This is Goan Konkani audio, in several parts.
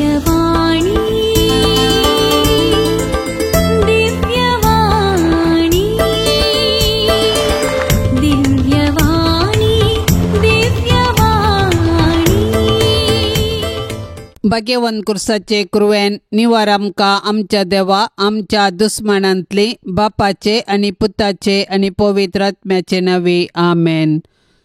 दिव्यवाणी दिव्यवाणी दिव्यवाणी दिव्यवाणी. भाग्यवंत कुर्साचे कुरवेन निवार आमकां आमच्या देवा आमच्या दुस्मानांतली बापाचे आनी पुताचे आनी पवित्र आत्म्याचे नांवी आमेन.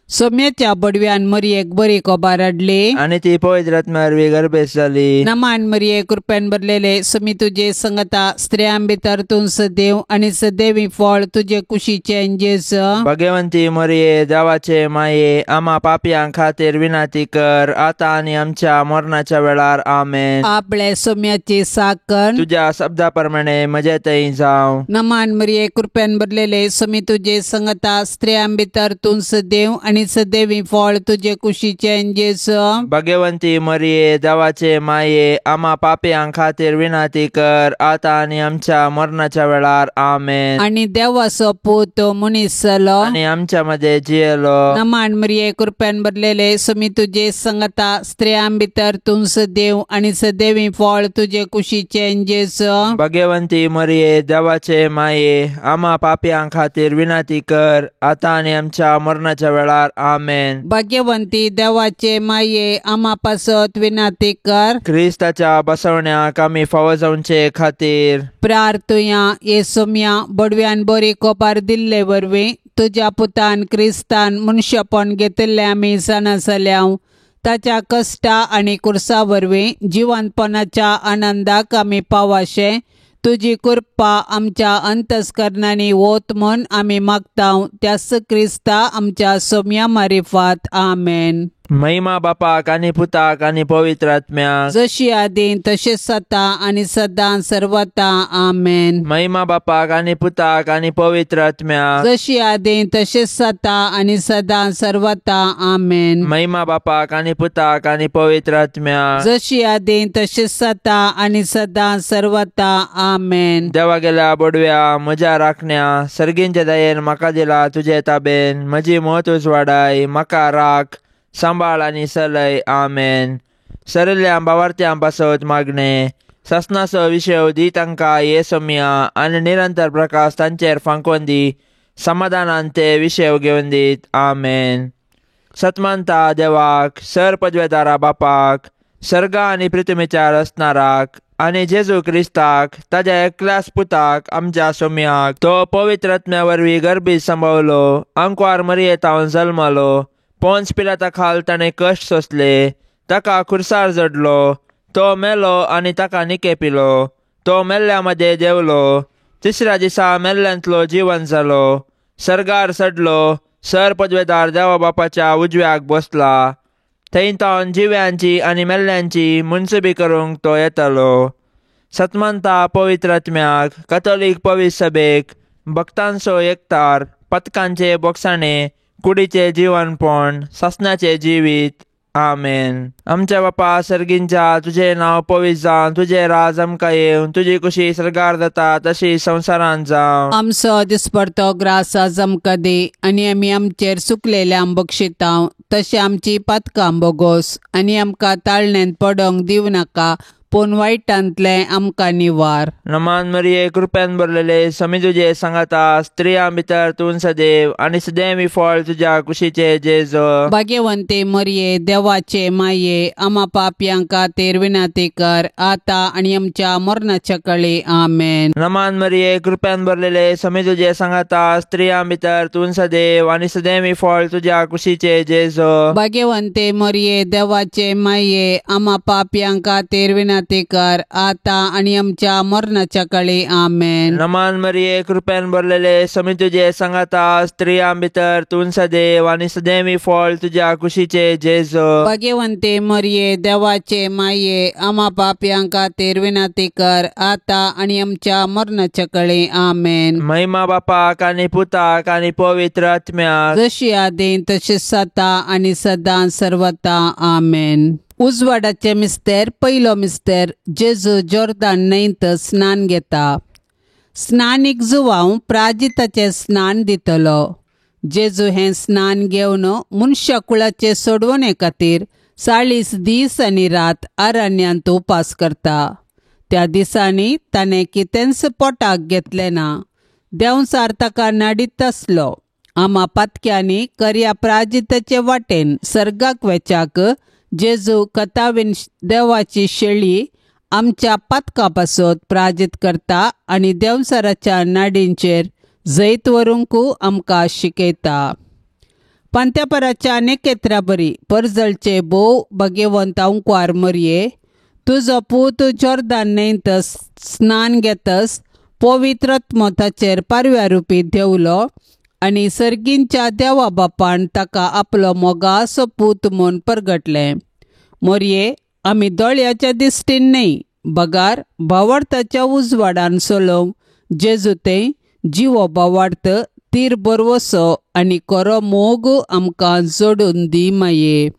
सोम्याच्या बडव्यान मरयेक बरी कोबार हाडली आनी ती पवित्र आत्म्या वरवीं गर्भेस्त जाली. नमान मरये कृपेन भरलेले समी तुजे संगता स्त्रियां भितर तूं सदैव आनी सदैवी फळ तुजे कुशीचे जेज. भगवंती मरिये देवाचे माये आमा पापयां खातीर विनंती कर आता आनी आमच्या मरणाच्या वेळार आमेन. आपले सोम्याची साकण तुज्या शब्दा प्रमाणे म्हजे थंय जावं. नमान मरिये कृपेन भरलेले समी तुजे संगता स्त्रियां भितर तूं सदैव आनी सदैवी फळ तुजे कुशीचे जेज. भगवंती मरिये देवाचे माये आमा पापयां खातीर विनंती कर आता आनी आमच्या मरणाच्या वेळार आमेन. आनी देवाचो पूत मनीस जालो आनी आमच्या मध्ये जियेलो. नमान मरिये कृपेन भरलेले समी तुजे संगता स्त्रियां भितर तूं सदैव आनी सदैवी फळ तुजे कुशीचे जेज. भगवंती मरिये देवाचे माये आमा पापयां खातीर विनंती कर आता आनी आमच्या मरणाच्या वेळार आमेन. भाग्यवंती देवाचे माये आमा पासत विनंती कर. क्रिस्ताच्या बसवण्याक आमी फावो जावचे खातीर प्रार्थुया. येसुम्या बडव्यान बरी कोपार दिल्ले वरवीं तुज्या पुतान क्रिस्तान मनशापण घेतिल्लें आमी जाणा जाल्या. ताच्या कश्टा आनी कुर्सा वरवीं जिवनपणाच्या आनंदाक आमी पावाशे तुजी कृपा आमच्या अंतस्करणांनी वत म्हूण आमी मागता त्याच क्रिस्ता आमच्या सोम्या मारिफात आमेन. महिमा बापाक आनी पुताक आनी पवित्र आत्म्याक जशी आदी तशेंच सता आनी सदां सर्वता आमेन. महिमा बापाक आनी पुताक आनी पवित्र आत्म्याक जशी आदी तशेंच सता आनी सदां सर्वता आमेन. महिमा बापाक आनी पुताक आनी पवित्र आत्म्याक जशी आदी तशेंच सता आनी सदां सर्वता आमेन. देवा गेल्या बडव्या म्हज्या राखण्या सर्गींच्या दयेन म्हाका दिला तुजे ताबेन म्हजी मत उजवाडाय म्हाका राख सांबाळ आनी सलय आमेन. सरिल्ल्या भावार्थ्यां पासत मागणे सासनाचो विशय दी तांकां ये सोम्या आनी निरंतर प्रकाश तांचेर फांकोवन दी समाधानान ते विशय घेवन दीत आमेन. सतमानता देवाक सर पदवेदारा बापाक सर्गा आनी पृथ्वीच्या रचणाराक आनी जेजू क्रिस्ताक ताज्या एकल्याच पुताक आमच्या सोम्याक तो पवित्र आत्म्या वरवीं गर्भीत सांबावलो आंकवार मरियेतावन जल्मलो पोन्स पिलाता खाल ताणें कश्ट सोंसले ताका खुर्सार जडलो तो मेलो आनी ताका निके पिलो तो मेल्ल्या मदें देंवलो तिसऱ्या दिसा मेल्ल्यांतलो जिवन जालो सर्गार चडलो सर पदवेदार देवा बापाच्या उजव्याक बसला थंय तावन जिव्यांची आनी मेल्ल्यांची मुनसुबी करूंक तो येतालो. सतमानता पवित्र आत्म्याक कथोलीक पवित्र सभेक भक्तांचो एकतार पथकांचे बोगसाणे कुडीचे जीवनपण सासणाचे जिवीत आमेन. आमच्या बापा सर्गींच्या तुजें नांव पवित्र जावं तुजें राज आमकां येवं तुजी कुशी सर्गार जाता तशी संवसारांत जावं. आमचो दिसपडतो ग्रास आज आमकां दी आनी आमी आमचेर सुकलेल्या बक्षितांव तशें आमची पातकां बोगोस आनी आमकां ताळण्यांत पडोंक दिवं नाका पूण वायटांतलें आमकां निवार. नमान मरिये कृपेन भरलेले समी तुजे सांगाता स्त्रियां भितर तूं सदैव आनी सदैवी फळ तुज्या कुशीचे जेजो. भाग्यवंती मरिये देवाचे माये आमा पापयां खातीर विनंती कर आता आनी आमच्या मरणाच्या कळी आमेन. नमान मरिये कृपेन भरलेले समी तुजे सांगाता स्त्रियां भितर तूं सदैव आनी सदैवी फळ तुज्या कुशीचे जेजो. भाग्यवंती मरिये देवाचे माये आमा पापयां खातीर विनंती कर आता आनी आमच्या मरणाच्या कळी आमेन. नमान मरिये कृपेन भरलेले समी तुजे सांगाता स्त्रियां भितर तूं सदैव आनी सदैवी फळ तुज्या कुशीचे जेजो. भाग्यवंती मरिये देवाचे माये आमा पापयां खातीर विनंती कर आता आनी आमच्या मरणाच्या कळी आमेन. महिमा बापाक आनी पुताक आनी पवित्र आत्म्याक जशी आदी तशी सता आनी सदां सर्वता आमेन. उजवाडाचे मिस्तेर पयलो मिस्तेर जेजू जोर्दान न्हंयत स्नान घेता. स्नानीक जुवांव प्राजिताचें स्नान दितलो. जेजू हें स्नान घेवन मनशा कुळाचे सोडवणे खातीर 40 दीस आनी रात अरण्यांत उपास करता. त्या दिसांनी ताणें कितेंच पोटाक घेतलें ना. देंवचार ताका नाडीत आसलो. आमा पातक्यांनी कर्या प्राजिताचे वाटेन सर्गाक वेच्याक जेजू कथावीन देवाची शेळी आमच्या पातका पासत प्राजीत करता आनी देंवचाराच्या नाडींचेर जैत व्हरूंक आमकां शिकयता. पांत्यापराच्या नेकेत्रा बरी परजळचे भोव भाग्यवंत अंकवार मरये, तुजो पूत जोर्दान न्हंयत स्नान घेतस पवित्र ताचेर पारव्या रुपी देवलो आनी सर्गींच्या देवा बापान ताका आपलो मोगासो पूत म्हूण परगटलें. मोरये, आमी दोळ्याच्या दिश्टीन न्हय बगार भावार्थाच्या उजवाडान चलोवंक जेजू तें जिवो भावार्थ तीर बरवसो आनी कोरो मोग आमकां जोडून दी माये.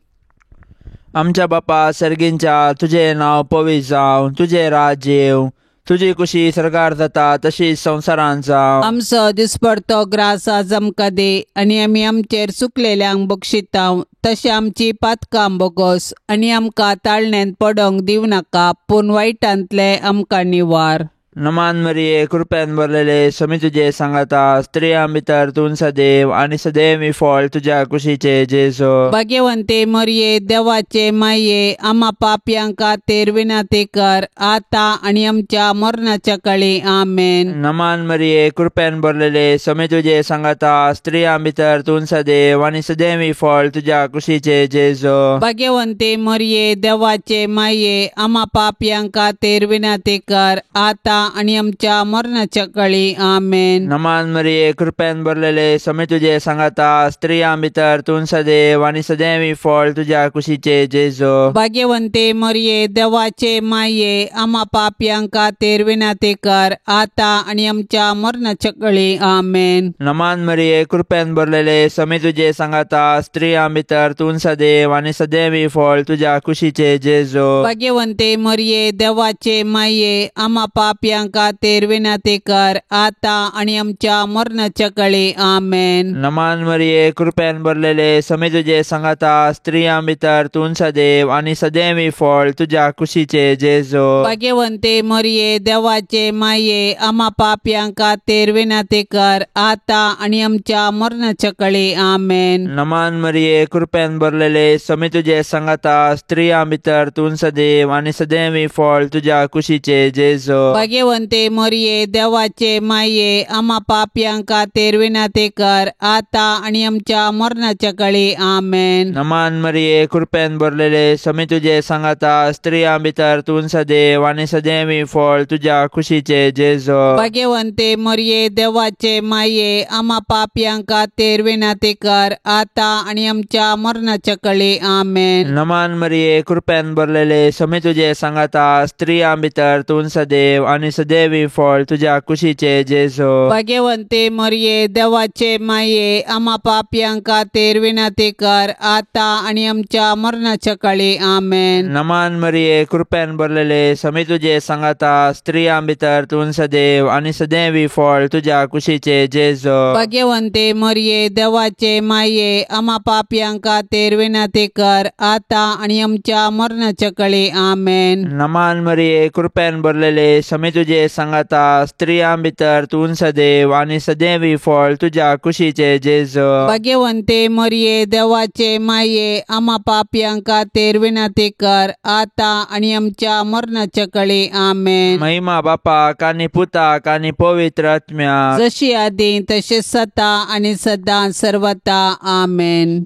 आमच्या बापा सर्गींच्या, तुजें नांव पवित्र जावं, तुजें राज्य येवं, तुजी कुशी सरकार जाता तशी संवसारांत जावं. आमचो दिसपडतो ग्रास आज आमकां दी आनी आमी आमचेर चुकलेल्यांक बक्षितां तशें आमची पातकां बोगोस आनी आमकां ताळण्यांत पडोंक दिवं नाका, पूण वायटांतले आमकां निवार. नमान मरिये, कृपेन भरलेले, समी तुजे सांगाता, स्त्रियां भितर तूं सदैव आनी सदैव फळ तुज्या कुशीचे जेजू. भाग्यवंते मरिये, देवाचे माये, आमा पापयांक खातीर विनंती कर आतां आनी आमच्या मरणाच्या काळी. आमेन. नमान मरिये, कृपेन भरलेले, समी तुजे सांगाता, स्त्रियां भितर तूं सदैव आनी सदैव फळ तुज्या कुशीचे जेजू. भाग्यवंते मरिये, देवाचे माये, आमा पापयांक खातीर विनंती कर आतां आनी आमच्या मरणाच्या काळी. आमेन. नमान मरिये, कृपेन भरलेले, समी तुजे सांगाता, स्त्रियां भितर तूं सदैव आनी सदैव फळ तुज्या कुशीचे जेजू. भाग्यवंते मरिये, देवाचे माये, आमा पापयांक खातीर विनंती कर आतां आनी आमच्या मरणाच्या काळी. आमेन. नमान मरिये, कृपेन भरलेले, समी तुजे सांगाता, स्त्रियां भितर तूं सदैव आनी सदैव फळ तुज्या कुशीचे जेजू. भाग्यवंते मरिये, देवाचे माये, आमा पापयांक खातीर विनंती कर आतां आनी आमच्या मरणाच्या काळी. आमेन. नमान मरिये, कृपेन भरलेले, समी तुजे सांगाता, स्त्रियां भितर तूं सदैव आनी सदैव फळ तुज्या कुशीचे जेजू. भाग्यवंते मरिये, देवाचे माये, आमा पापयांक खातीर विनंती कर आतां आनी आमच्या मरणाच्या काळी. आमेन. नमान मरिये, कृपेन भरलेले, समी तुजे सांगाता, स्त्रियां भितर तूं सदैव आनी सदैव फळ तुज्या कुशीचे जेजू. भाग्यवंते मरिये, देवाचे माये, आमा पापयांक खातीर विनंती कर आतां आनी आमच्या मरणाच्या काळी. आमेन. नमान मरिये, कृपेन भरलेले, समी तुजे सांगाता, स्त्रियां भितर तूं सदैव आनी सदैव फळ तुज्या कुशीचे जेजू. भाग्यवंते मरिये, देवाचे माये, आमा पापयांक खातीर विनंती कर आतां आनी आमच्या मरणाच्या काळी. आमेन. नमान मरिये, कृपेन भरलेले, समी तुजे सांगाता, स्त्रियां भितर तूं सदैव आनी सदैव फळ तुज्या कुशीचे जेजू. भाग्यवंते मरिये, देवाचे माये, आमा पापयांक खातीर विनंती कर आतां आनी आमच्या मरणाच्या काळी. आमेन. नमान मरिये, कृपेन भरलेले, समी तुजे सांगाता, स्त्रियां भितर तूं सदैव आनी सदैव फळ तुज्या कुशीचे जेजू. भाग्यवंते मरिये, देवाचे माये, आमा पापयांक खातीर विनंती कर आतां आनी आमच्या मरणाच्या काळी. आमेन. नमान मरिये, कृपेन भरलेले, समी तुजे सांगाता, स्त्रियां भितर तूं सदैव आनी सदैव फळ तुज्या कुशीचे जेजू. भाग्यवंते मरिये, देवाचे माये, आमा पापयांक खातीर विनंती कर आतां आनी आमच्या मरणाच्या काळी. आमेन. महिमा बापाक आनी पुताक आनी पवित्र आत्म्याक, जशी आदी तशें सता आनी सदां सर्वता. आमेन.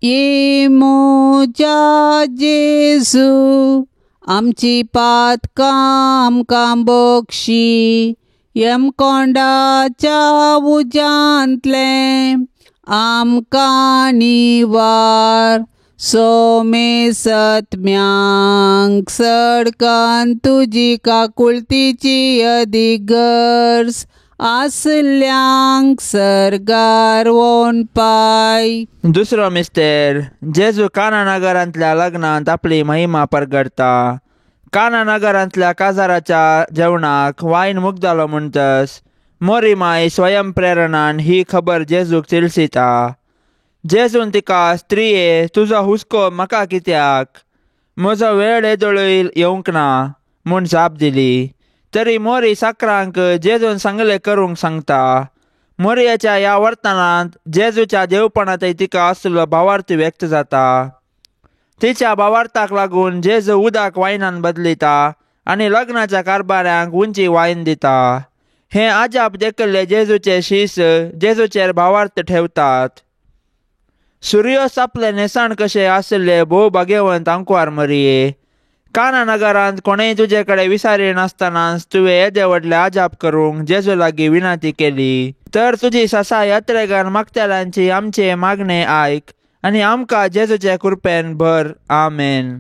ये मोजा जेजू, आमची पातकां आमकां बक्षी, यमकोंडाच्या उज्यांतलें आमकां निवार, सोमे सत्म्यांक सडकान तुजी काकुळतीची अदीक गरज आसल्यांक सर्गार वोन पाय. दुसरो मिस्तेर, जेजू काना नगरांतल्या लग्नांत आपली महिमा परगडता. काना नगरांतल्या काजाराच्या जेवणाक वायन मुगदालो म्हणटस मोरी माय स्वयं प्रेरणान ही खबर जेजूक तिळसिता. जेजून तिका, स्त्रिये, तुजो हुस्को म्हाका कित्याक? म्हजो वेळ येदोळय येवंक ना म्हूण जाप दिली. तरी मोरी साकरांक जेजून सांगले करूंक सांगता. मोरयाच्या ह्या वर्तनांत जेजूच्या देवपणांतय तिका आसलो भावार्थ व्यक्त जाता. तिच्या भावार्थाक लागून जेजू उदक वायनान बदलिता आनी लग्नाच्या कारभाऱ्यांक उंची वायन दिता. हे आजाप देखिल्ले जेजूचे शीस जेजूचेर भावार्थ ठेवतात. सुर्योस आपले न्हेसण कशें आशिल्ले भोव भाग्यवंत आंकवार मरिये, काना नगरांत कोणेय तुजे कडेन विसारी नासतनाच तुवें येदे व्हडले आजाप करूंक जेजू लागीं विनंती केली. तर तुजी ससा यात्रेगान मागतल्यांची आमचे मागणे आयक आनी आमकां जेजूचे कृपेन भर. आमेन.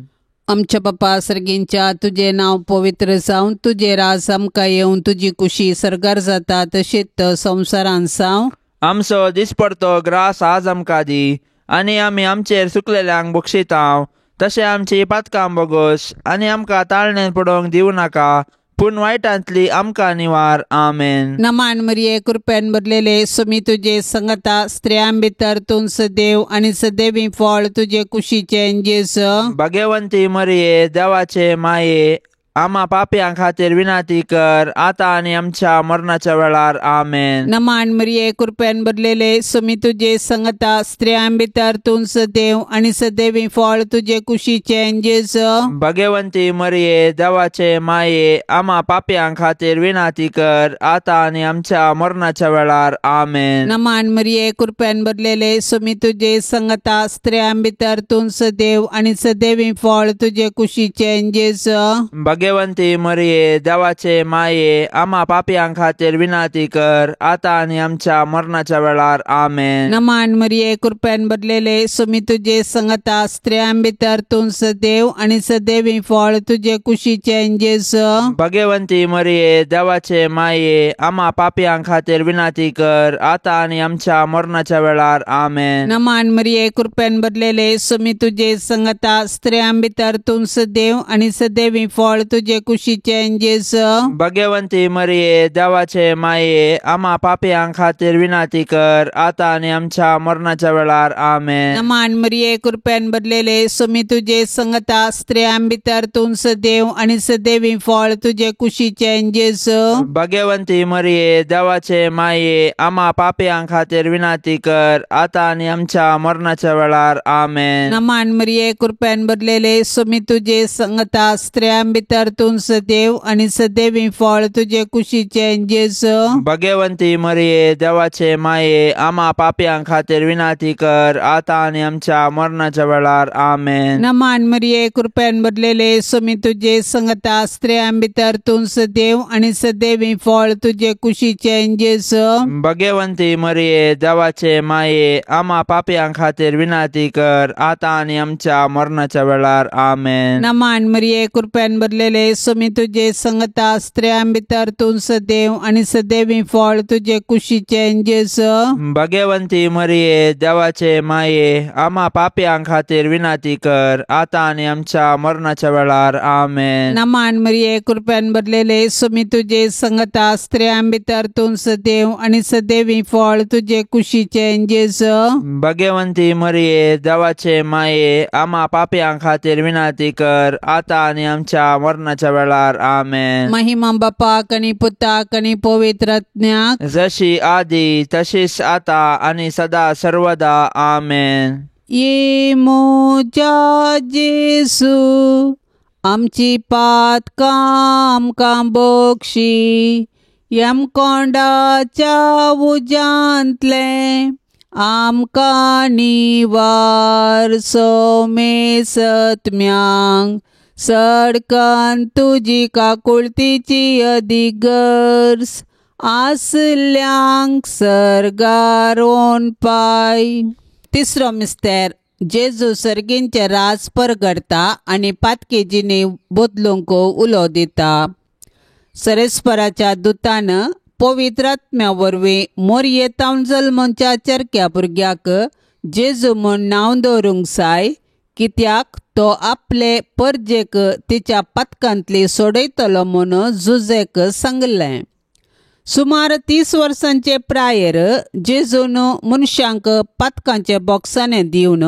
आमच्या बापा सर्गींच्या, तुजें नांव पवित्र जावं, तुजें राज आमकां येवं, तुजी कुशी सर्गार जाता तशीच संवसारान जावं. आमचो दिसपडतो ग्रास आज आमकां दी आनी आमी आमचेर सुकलेल्यांक बक्षितांव तशें आमची पातकां बोगोस आनी आमकां ताळणेन पडोवंक दिवं नाका, पूण वायटांतली आमकां निवार. आमेन. नमान मरिये, कृपेन भरलेले, सुमी तुजे संगता, स्त्रियां भितर तूं सदैव आनी सदैवी फळ तुजे कुशीचें जेजू. भाग्यवंती मरिये, देवाचे माये, आमा पापयां खातीर विनंती कर आतां आनी आमच्या मरणाच्या वेळार. आमेन. नमान मरिये, कृपेन भरलेले, सुमी तुजे संगता, स्त्रियां भितर तूं सदैव आनी सदैवी फळ तुजे कुशीचें जेजू. भाग्यवंती मरिये, देवाचे माये, आमा पापयां खातीर विनंती कर आतां आनी आमच्या मरणाच्या वेळार. आमेन. नमान मरिये, कृपेन भरलेले, सुमी तुजे संगता, स्त्रियां भितर तूं सदैव आनी सदैवी फळ तुजे कुशीचें जेजू. भाग्यवंती मरिये, देवाचे माये, आमा पापयां खातीर विनंती कर आतां आनी आमच्या मरणाच्या वेळार. आमेन. नमान मरिये, कृपेन भरलेले, सुमी तुजे संगता, स्त्रियां भितर तूं सदैव आनी सदैवी फळ तुजे कुशीचें जेजू. भाग्यवंती मरिये, देवाचे माये, आमा पापयां खातीर विनंती कर आतां आनी आमच्या मरणाच्या वेळार. आमेन. नमान मरिये, कृपेन भरलेले, सुमी तुजे संगता, स्त्रियां भितर तूं सदैव आनी सदैवी फळ तुजे कुशीचें जेजू. भाग्यवंती मरिये, देवाचे माये, आमा पापयां खातीर विनंती कर आतां आनी आमच्या मरणाच्या वेळार. आमेन. नमान मरिये, कृपेन भरलेले, सुमी तुजे संगता, स्त्रियां भितर तूं सदैव आनी सदैवी फळ तुजे कुशीचें जेजू. भाग्यवंती मरिये, देवाचे माये, आमा पापयां खातीर विनंती कर आतां आनी आमच्या मरणाच्या वेळार. आमेन. नमान मरिये, कृपेन भरलेले, सुमी तुजे संगता, स्त्रियां भितर तूं सदैव आनी सदैवी फळ तुजे कुशीचें जेजू. भाग्यवंती मरिये, देवाचे माये, आमा पापयां खातीर विनंती कर आतां आनी आमच्या मरणाच्या वेळार. आमेन. नमान मरिये, कृपेन भरलेले, सुमी तुजे संगता, स्त्रियां भितर तूं सदैव आनी सदैवी फळ तुजे कुशीचें जेजू. भाग्यवंती मरिये, देवाचे माये, आमा पापयां खातीर विनंती कर आतां आनी आमच्या मरणाच्या वेळार. आमेन. नमान मरिये, कृपेन भरलेले, सुमी तुजे संगता, स्त्रियां भितर तूं सदैव आनी सदैवी फळ तुजे कुशीचें जेजू. भाग्यवंती मरिये, देवाचे माये, आमा पापयां खातीर विनंती कर आतां आनी आमच्या मरणाच्या वेळार. आमेन. नमान मरिये, कृपेन भरलेले, सुमी तुजे संगता, स्त्रियां भितर तूं सदैव आनी सदैवी फळ तुजे कुशीचें जेजू. भाग्यवंती मरिये, देवाचे माये, आमा पापयां खातीर विनंती कर आतां आनी आमच्या मरणाच्या वेळार. आमेन. महिमा बापाक आनी पुताक आनी पवित्र आत्म्याक, जशी आदी तशीच आता आनी सदा सर्वदा. आमेन. ये म्हज्या जेजू, आमची पातकां आमकां बक्षी, यमकोंडाच्या उज्यांतलें आमकां निवार. सोमेसत्म्यांक सडकन तुजी काकुळतीची अदिगर्स आसल्यांक सर्गार पाय. तिसरो मिस्तेर, जेजू सर्गींचे राज परगडता आनी पातकी जिणे बदलूंक उलो दिता. सरेस्पराच्या दुतान पवित्र आत्म्या वरवीं मोरयेतावन जल्मच्या चरक्या भुरग्याक जेजू म्हूण नांव दवरूंक जाय, कित्याक तो आपले परजेक तिच्या पातकांतली सोडयतलो म्हूण जुजेक सांगलें. सुमार 30 वर्सांचे प्रायेर जेजून मनशांक पातकांचे बोक्साने दिवन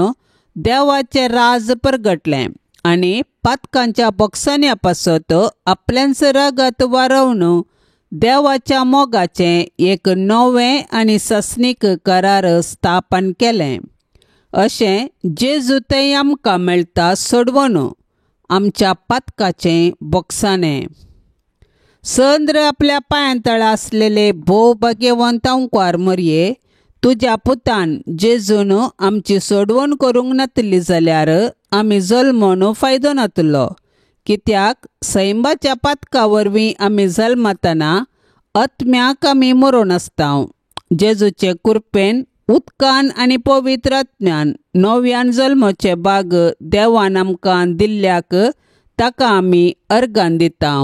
देवाचें राज परगटलें आनी पातकांच्या बोक्सान्या पासत आपल्यांच रगत वारोवन देवाच्या मोगाचें एक नवें आनी सस्नीक करार स्थापन केलें. अशें जेजू थंय आमकां मेळटा सोडवण आमच्या पातकाचें बोक्साणें. संद्र आपल्या पांयां तळा आसलेले भोव भाग्यवंत अंकवार मरये, तुज्या पुतान जेजून आमची सोडवण करूंक नातली जाल्यार आमी जल्मोन फायदो नातलो. कित्याक सैमाच्या पातका वरवीं आमी जल्मतना आत्म्याक आमी मरोन आसता. जेजूचे कृपेन उदकान आनी पवित्र आत्म्यान नव्यान जल्माचे बाग देवान आमकां दिल्ल्याक ताका आमी अर्गान दिता.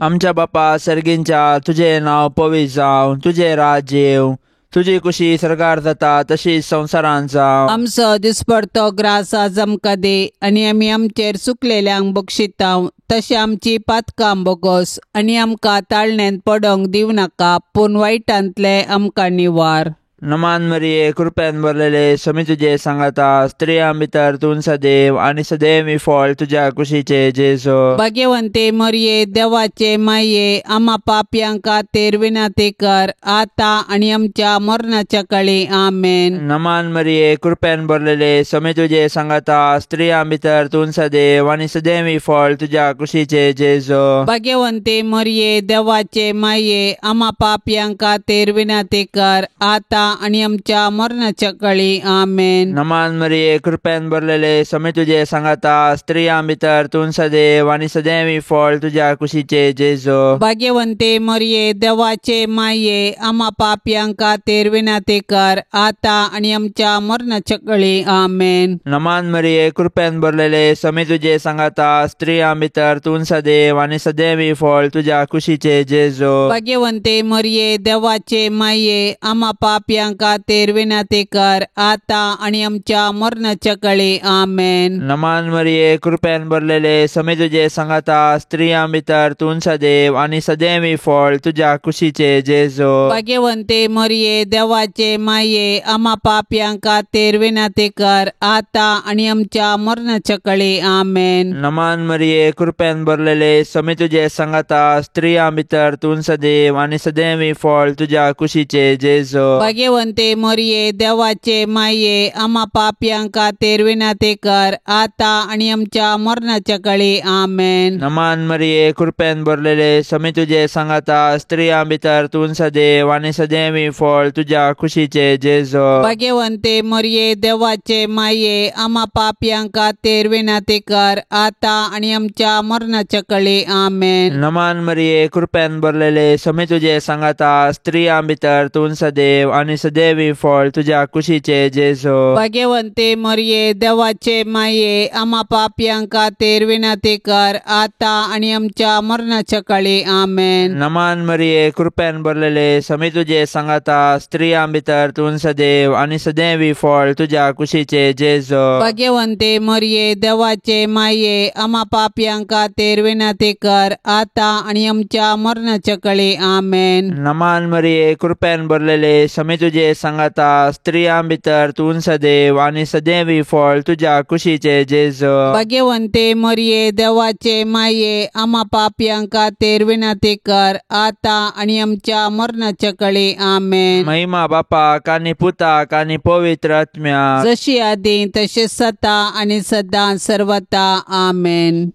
आमच्या बापा सर्गींच्या, तुजें नांव पवित्र जावं, तुजें राज्य येवं, तुजी कुशी सरकार जाता तशीच संवसारांत जावं. आमचो दिसपडतो ग्रास आज आमकां दी आनी आमी आमचेर चुकलेल्यांक बक्षिता तशें आमची पातकां बोगोस आनी आमकां ताळण्यांत पडोंक दिवं नाका, पूण वायटांतले आमकां निवार. नमान मरिये, कृपेन भरलेले, समी तुजे सांगाता, स्त्रियां भितर तूं सदैव आनी सदैव फळ तुज्या कुशीचे जेजू. भाग्यवंते मरिये, देवाचे माये, आमा पापयां खातीर विनंती कर आता आनी आमच्या मरणाच्या काळी. आमेन. नमान मरिये, कृपेन भरलेले, समी तुजे सांगाता, स्त्रियां भितर तूं सदैव आनी सदैव फळ तुज्या कुशीचे जेजू. भाग्यवंते मरिये, देवाचे माये, आमा पापयां खातीर विनंती कर आता आनी आमच्या मरणाच्या काळी. आमेन. नमान मरिये, कृपेन भरलेले, समी तुजे सांगाता, स्त्रियां भितर तूं सदैव आनी सदैव फळ तुज्या कुशीचे जेजू. भाग्यवंते मरिये, देवाचे माये, आमा पापयां खातीर विनंती कर आता आनी आमच्या मरणाच्या काळी. आमेन. नमान मरिये, कृपेन भरलेले, समी तुजे सांगाता, स्त्रियां भितर तूं सदैव आनी सदैव फळ तुज्या कुशीचे जेजू. भाग्यवंते मरिये, देवाचे माये, आमा पापयां खातीर विनंती कर आता आनी आमच्या मरणाच्या काळी. आमेन. नमान मरिये, कृपेन भरलेले, समी तुजे सांगाता, स्त्रियां भितर तूं सदैव आनी सदैव फळ तुज्या कुशीचे जेजू. भाग्यवंते मरिये, देवाचे माये, आमा पापयां खातीर विनंती कर आता आनी आमच्या मरणाच्या काळी. आमेन. नमान मरिये, कृपेन भरलेले, समी तुजे सांगाता, स्त्रियां भितर तूं सदैव आनी सदैव फळ तुज्या कुशीचे जेजू. भाग्यवंते मरिये, देवाचे माये, आमा पापयां खातीर विनंती कर आता आनी आमच्या मरणाच्या काळी. आमेन. नमान मरिये, कृपेन भरलेले, समी तुजे सांगाता, स्त्रियां भितर तूं सदैव आनी सदैव फळ तुज्या कुशीचे जेजू. भाग्यवंते मरिये, देवाचे माये, आमा पापयां खातीर विनंती कर आता आनी आमच्या मरणाच्या काळी. आमेन. नमान मरिये, कृपेन भरलेले, समी तुजे सांगाता, स्त्रियां भितर तूं सदैव आनी सदैव फळ तुज्या कुशीचे जेजू. भाग्यवंते मरिये, देवाचे माये, आमा पापयां खातीर विनंती कर आता आनी आमच्या मरणाच्या काळी. आमेन. नमान मरिये, कृपेन भरलेले, समी तुजे सांगाता, स्त्रियां भितर तूं सदैव आनी सदैव फळ तुज्या कुशीचे जेजू. भाग्यवंते मरिये, देवाचे माये, आमा पापयां खातीर विनंती कर आता आनी आमच्या मरणाच्या काळी. आमेन. नमान मरिये, कृपेन भरलेले, समी तुजे सांगाता, स्त्रियां भितर तूं सदैव आनी सदैव फळ तुज्या कुशीचे जेजू. भाग्यवंते मरिये, देवाचे माये, आमा पापयां खातीर विनंती कर आता आनी आमच्या मरणाच्या काळी. आमेन. महिमा बापाक आनी पुताक आनी पवित्र आत्म्याक, जशी आदी तशी सता आनी सदां सर्वता. आमेन.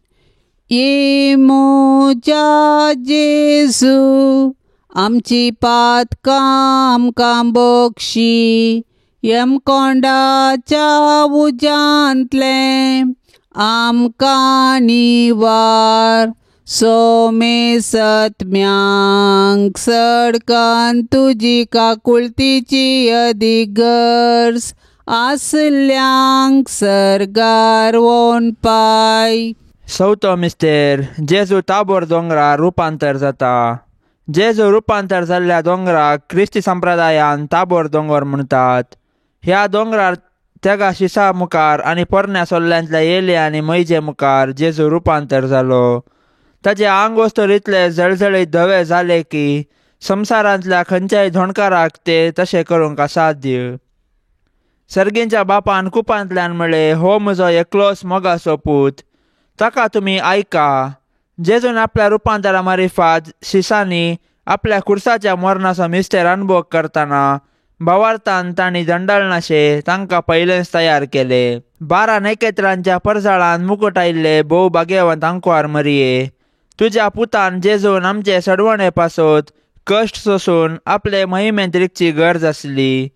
ये म्हज्या जेजू, आमची पातकां आमकां बक्षी, यमकोंडाच्या उज्यांतलें आमकां निवार, सोमे सत्म्यांक सडकान तुजी काकुळतीची अदीक गरज आसल्यांक सर्गार वोन पाय. चवथो मिस्तेर, जेजू ताबोर दोंगरार रुपांतर जाता. जेजू रुपांतर जाल्ल्या दोंगराक क्रिस्ती संप्रदायान ताबोर दोंगर म्हणटात. ह्या दोंगरार तेगा शिसा मुखार आनी पोरण्या सोल्ल्यांतल्या येले आनी मैजे मुखार जेजू रुपांतर जालो. ताचे आंग वस्तूर इतले जळजळीत धवे जाले की संवसारांतल्या खंयच्याय धोणकाराक ते तशें करूंक असाध्य. सर्गींच्या बापान कुपांतल्यान म्हळें, हो म्हजो एकलोच मोगाचो पूत, ताका तुमी आयका. जेजून आपल्या रुपांतरा मारिफात शिसांनी आपल्या खुर्साच्या मरणाचो मिस्तेर अनुभव करतना भावार्थान तांणी दंडाळनाशे तांकां पयलेंच तयार केले. 12 नखेत्रांच्या परजाळान मुकूट आयिल्ले भोव भाग्यवंत आंकवार मरिये, तुज्या पुतान जेजून आमचे सडवणे पासत कश्ट सोसून आपले महिमेंत रिगची गरज आसली.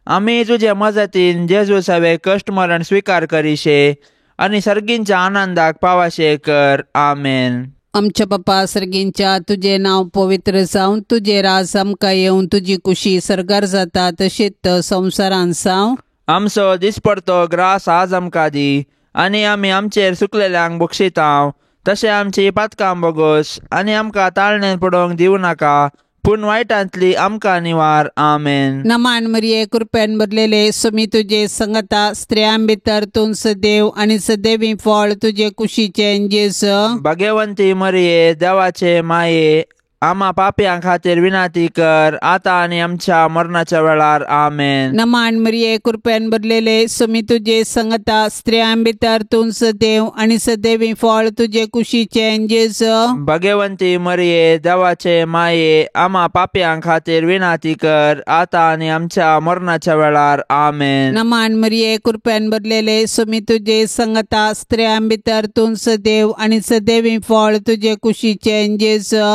आमी तुजे मजतीन जेजू सवे कश्ट मरण स्विकार करीशे आनी सर्गींच्या आनंदाक पावाशे कर. आमेन. आमच्या बापा सर्गींच्या, तुजें नांव पवित्र जावं, तुजें राज आमकां येवन, तुजी कुशी सर्गार जाता तशीच संवसारान जावं. आमचो दिसपडतो ग्रास आज आमकां दी, आनी आमी आमचेर सुकलेल्यांक बक्षितांव तशें आमची पातकां बोगोस, आनी आमकां ताळणेन पडोवंक दिवं नाका, पूण वायटांतली आमकां निवार. आमेन. नमान मरिये, कृपेन भरलेले, सुमी तुजे संगता, स्त्रियां भितर तूं सदैव आनी सदैवी फळ तुजे कुशीचें जेजू. भाग्यवंती मरिये, देवाचे माये, आमा पापयां खातीर विनंती कर, आतां आनी आमच्या मरणाच्या वेळार. आमेन. नमान मरिये, कृपेन भरलेले, सुमी तुजे संगता, स्त्रियां भितर तूं सदैव आनी सदैवी फळ तुजे कुशीचें जेजू. भाग्यवंती मरिये, देवाचे माये, आमा पापयां खातीर विनंती कर, आतां आनी आमच्या मरणाच्या वेळार. आमेन. नमान मरिये, कृपेन भरलेले, सुमी तुजे संगता, स्त्रियां भितर तूं सदैव आनी सदैवी फळ तुजे कुशीचें जेजू.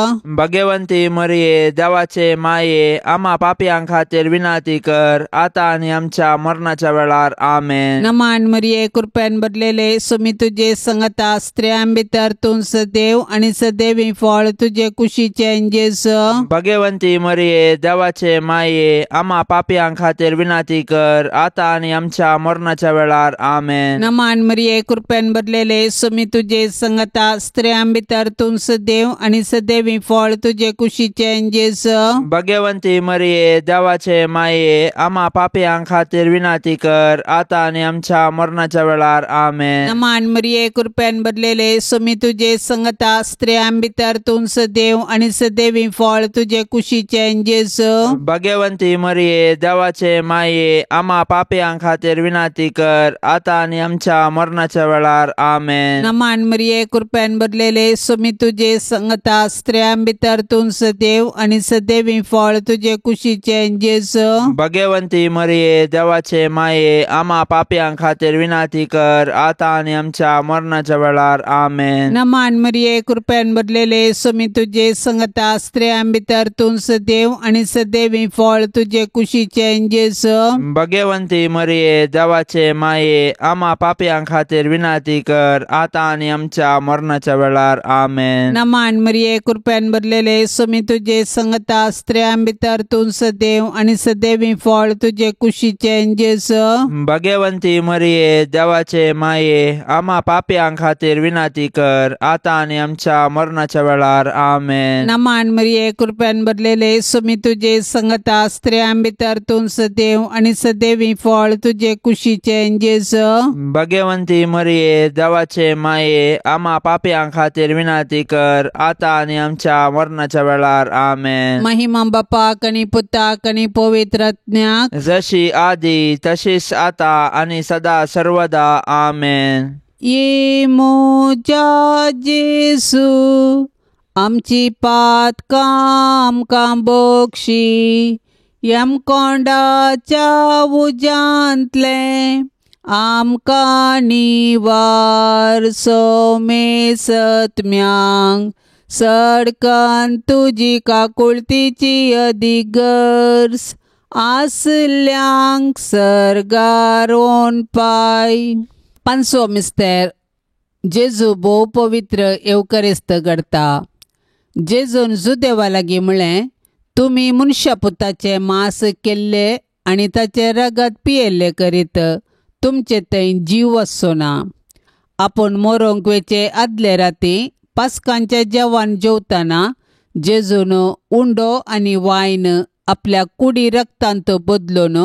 भाग्यवंती मरिये, देवाचे माये, आमा पापयां खातीर विनंती कर, आतां आनी आमच्या मरणाच्या वेळार. आमेन. नमान मरिये, कृपेन भरलेले, सुमी तुजे संगता, स्त्रियां भितर तूं सदैव आनी सदैवी फळ तुजे कुशीचें जेजू. भाग्यवंती मरिये, देवाचे माये, आमा पापयां खातीर विनंती कर, आतां आनी आमच्या मरणाच्या वेळार. आमेन. नमान मरिये, कृपेन भरलेले, सुमी तुजे संगता, स्त्रियां भितर तूं सदैव आनी सदैवी फळ तुजे कुशीचें जेजू. भाग्यवंती मरिये, देवाचे माये, आमा पापयां खातीर विनंती कर, आतां आनी आमच्या मरणाच्या वेळार. आमेन. नमान मरिये, कृपेन भरलेले, सुमी तुजे संगता, स्त्रियां भितर तूं सदैव आनी सदैवी फळ तुजे कुशीचें जेजू. भाग्यवंती मरिये, देवाचे माये, आमा पापयां खातीर विनंती कर, आतां आनी आमच्या मरणाच्या वेळार. आमेन. नमान मरिये, कृपेन भरलेले, सुमी तुजे संगता, स्त्रियां भितर तूं सदैव आनी सदैवी फळ तुजे कुशीचें जेजू. भाग्यवंती मरिये, देवाचे माये, आमा पापयां खातीर विनंती कर, आतां आनी आमच्या मरणाच्या वेळार. आमेन. नमान मरिये, कृपेन भरलेले, सुमी तुजे संगता, स्त्रियां भितर तूं सदैव आनी सदैवी फळ तुजे कुशीचें जेजू. भाग्यवंती मरिये, देवाचे माये, आमा पापयां खातीर विनंती कर, आतां आनी आमच्या मरणाच्या वेळार. आमेन. नमान मरिये, कृपेन भरलेले, सुमी तुजे संगता, स्त्रियां भितर तूं सदैव आनी सदैवी फळ तुजे कुशीचें जेजू. भाग्यवंती मरिये, देवाचे माये, आमा पापयां खातीर विनंती कर, आतां आनी आमच्या मरणाच्या वेळार. आमेन. नमान मरिये, कृपेन भरलेले, सुमी तुजे संगता, स्त्रियां भितर तूं सदैव आनी सदैवी फळ तुजे कुशीचें जेजू. भाग्यवंती मरिये, देवाचे माये, आमा पापयां खातीर विनंती कर, आतां आनी आमच्या मरणाच्या वेळार. आमेन. महिमा बापाक आनी पुताक आनी पवित्र आत्म्याक, जशी आदी तशीच आता आनी सदा सर्वदा. आमेन. ये म्हज्या जेजू, आमची पातकां आमकां बक्षी, यमकोंडाच्या उज्यांतलें आमकां निवार. सोमे सत्म्यांक सडकन तुजी काकुळतीची अदीक गरज आसल्यांक सर्गार पाय. पांचवो मिस्तेर, जेजू भोव पवित्र येवकरेस्त घडता. जेजून जुदेवा लागीं म्हळें, तुमी मनशा पुताचें मांस केल्लें आनी ताचें रगत पियेल्लें करीत तुमचे थंय जीव आसचो ना. आपूण मरोंक वेचे आदले राती पास्कांचें जेवण जेवतना जेजून उंडो आनी वायन आपल्या कुडी रक्तांत बदलून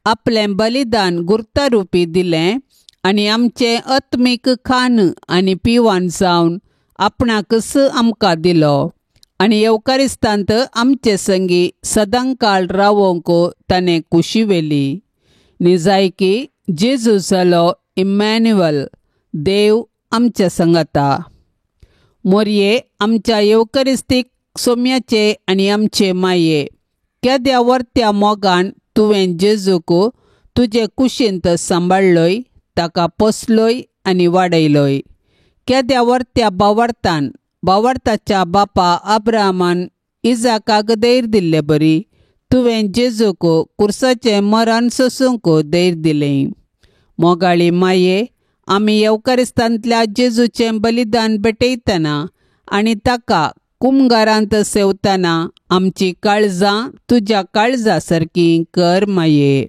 आपलें बलिदान गुर्तारुपी दिलें आनी आमचें आत्मीक खाण आनी पिवन जावन आपणाकच आमकां दिलो. आनी येवकारिस्तांत आमचे संगी सदांकाळ रावोंक ताणें कुशी व्हेली. निजायकी जेजू जालो इमॅन्युअल, देव आमच्या संगाता. मोरये आमच्या येवकरिस्तीक सोम्याचे आनी आमचे माये, केद्या वर्त्या मोगान तुवें जेजूक तुजे कुशींत सांबाळ्ळोय, ताका पोसलोय आनी वाडयलोय. केद्या वर्त्या बावर्तान बावर्ताच्या बापा अब्राहमान इजाकाक धैर्य दिल्ले बरी तुवें जेजूक कुर्साचें मरण सोसूंक धैर्य दिलें. मोगाळी माये, आमी येवकारिस्तांतल्या जेजूचें बलिदान भेटयतना आनी ताका कुमगारांत सेवतना आमची काळजां तुज्या काळजा सारकी कर माये.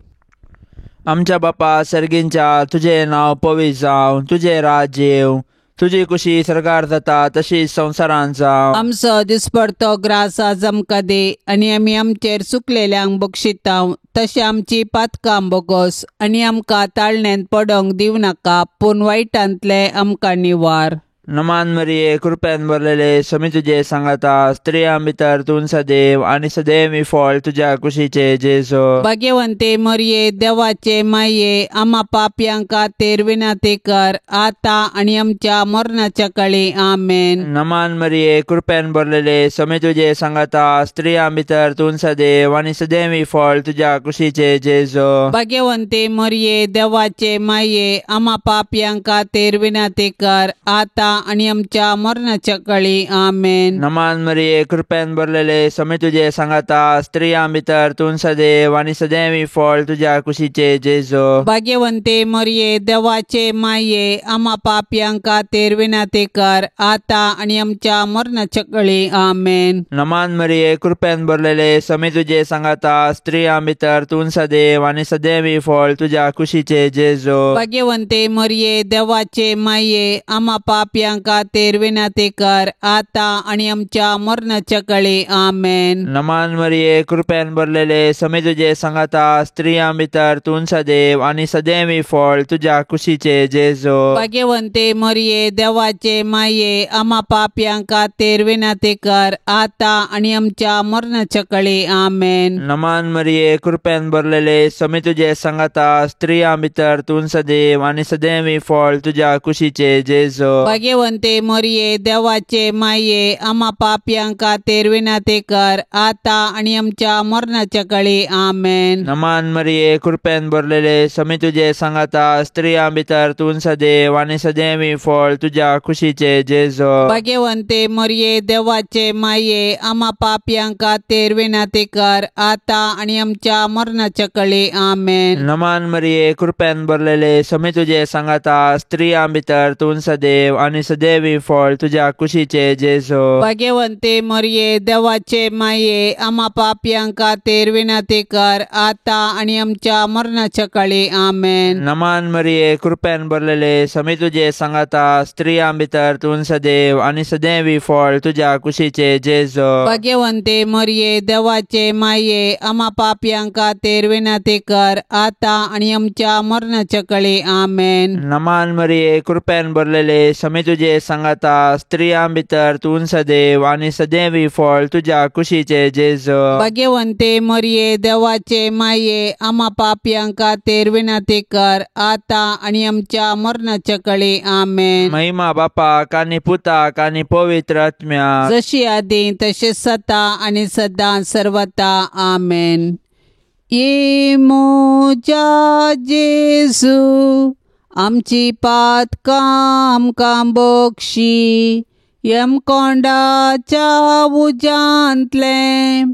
आमच्या बापा सर्गींच्या, तुजें नांव पवित्र जावं, तुजें राज्य येवं, तुजी कुशी सरकार जाता तशी संवसारांत जावं. आमचो दिसपडतो ग्रास आज आमकां दी आनी आमी आमचेर चुकलेल्यांक बक्षितांव तशें आमची पातकां बोगोस आनी आमकां ताळण्यांत पडोंक दिवं नाका, पूण वायटांतले आमकां निवार. नमान मरिये, कृपेन भरलेले, समी तुजे सांगाता, स्त्रियां भितर तूं सदैव आनी सदैव फळ तुज्या कुशीचे जेजू. भाग्यवंते मरिये, देवाचे माये, आमा पापयांक खातीर विनंती कर आतां आनी आमच्या मरणाच्या काळी. आमेन. नमान मरिये, कृपेन भरलेले, समी तुजे सांगाता, स्त्रियां भितर तूं सदैव आनी सदैव फळ तुज्या कुशीचे जेजू. भाग्यवंते मरिये, देवाचे माये, आमा पापयांक खातीर विनंती कर आतां आनी आमच्या मरणाच्या काळी. आमेन. नमान मरिये, कृपेन भरलेले, समी तुजे सांगाता, स्त्रियां भितर तूं सदैव आनी सदैव फळ तुज्या कुशीचे जेजू. भाग्यवंते मरिये, देवाचे माये, आमा पापयांक खातीर विनंती कर आतां आनी आमच्या मरणाच्या काळी. आमेन. नमान मरिये, कृपेन भरलेले, समी तुजे सांगाता, स्त्रियां भितर तूं सदैव आनी सदैव फळ तुज्या कुशीचे जेजू. भाग्यवंते मरिये, देवाचे माये, आमा पापयांक खातीर विनंती कर आतां आनी आमच्या मरणाच्या काळी. आमेन. नमान मरिये, कृपेन भरलेले, समी तुजे सांगाता, स्त्रियां भितर तूं सदैव आनी सदैव फळ तुज्या कुशीचे जेजू. भाग्यवंते मरिये, देवाचे माये, आमा पापयांक खातीर विनंती कर आतां आनी आमच्या मरणाच्या काळी. आमेन. नमान मरिये, कृपेन भरलेले, समी तुजे सांगाता, स्त्रियां भितर तूं सदैव आनी सदैव फळ तुज्या कुशीचे जेजू. भाग्यवंते मरिये, देवाचे माये, आमा पापयांक खातीर विनंती कर आतां आनी आमच्या मरणाच्या काळी. आमेन. नमान मरिये, कृपेन भरलेले, समी तुजे सांगाता, स्त्रियां भितर तूं सदैव आनी सदैव फळ तुज्या कुशीचे जेजू. भाग्यवंते मरिये, देवाचे माये, आमा पापयांक खातीर विनंती कर आतां आनी आमच्या मरणाच्या काळी. आमेन. नमान मरिये, कृपेन भरलेले, समी तुजे सांगाता, स्त्रियां भितर तूं सदैव आनी सदैव फळ तुज्या कुशीचे जेजू. भाग्यवंते मरिये, देवाचे माये, आमा पापयांक खातीर विनंती कर आतां आनी आमच्या मरणाच्या काळी. आमेन. नमान मरिये, कृपेन भरलेले, समी तुजे सांगाता, स्त्रियां भितर तूं सदैव आनी सदैव फळ तुज्या कुशीचे जेजू. भाग्यवंते मरिये, देवाचे माये, आमा पापयांक खातीर विनंती कर आतां आनी आमच्या मरणाच्या काळी. आमेन. नमान मरिये, कृपेन भरलेले, समी तुजे सांगाता, स्त्रियां भितर तूं सदैव आनी सदैव फळ तुज्या कुशीचे जेजू. भाग्यवंते मरिये, देवाचे माये, आमा पापयांक खातीर विनंती कर आतां आनी आमच्या मरणाच्या काळी. आमेन. महिमा बापाक आनी पुताक आनी पवित्र आत्म्याक, जशी आदी तशें सता आनी सदां सर्वता. आमेन. ये मोजा जेजू, आमची पातकां आमकां बक्षी, यमकोंडाच्या उज्यांतलें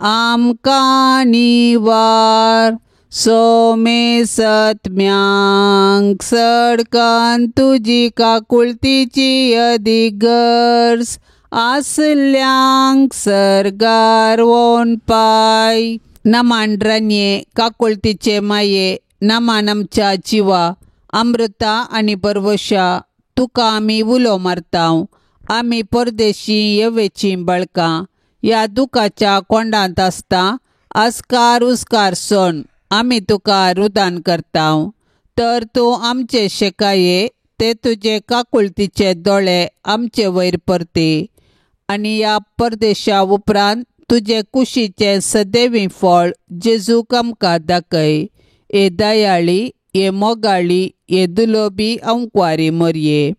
आमकां निवार, सोमे सत्म्यांक सडकान तुजी काकुळतीची अदीक गरज आसल्यांक सर्गार वोन पाय. नमान रनये, काकुळतीचे माये, नमान आमच्या जिवा, अमृता आनी बरवशा, तुका आमी उलो मारतांव. आमी परदेशी येवेची बळकां ह्या दुखाच्या कोंडांत आसता आस्कार उस्कार सोन आमी तुका रुदान करतांव. तर तूं आमचे शेकाये ते तुजे काकुळतीचे दोळे आमचे वयर परती आनी ह्या परदेशा उपरांत तुजे कुशीचें सदैवी फळ जेजूक आमकां दाखय. हे दयाळी, हे मोगाळी, हे दुलोबी अंकवारी मोरये,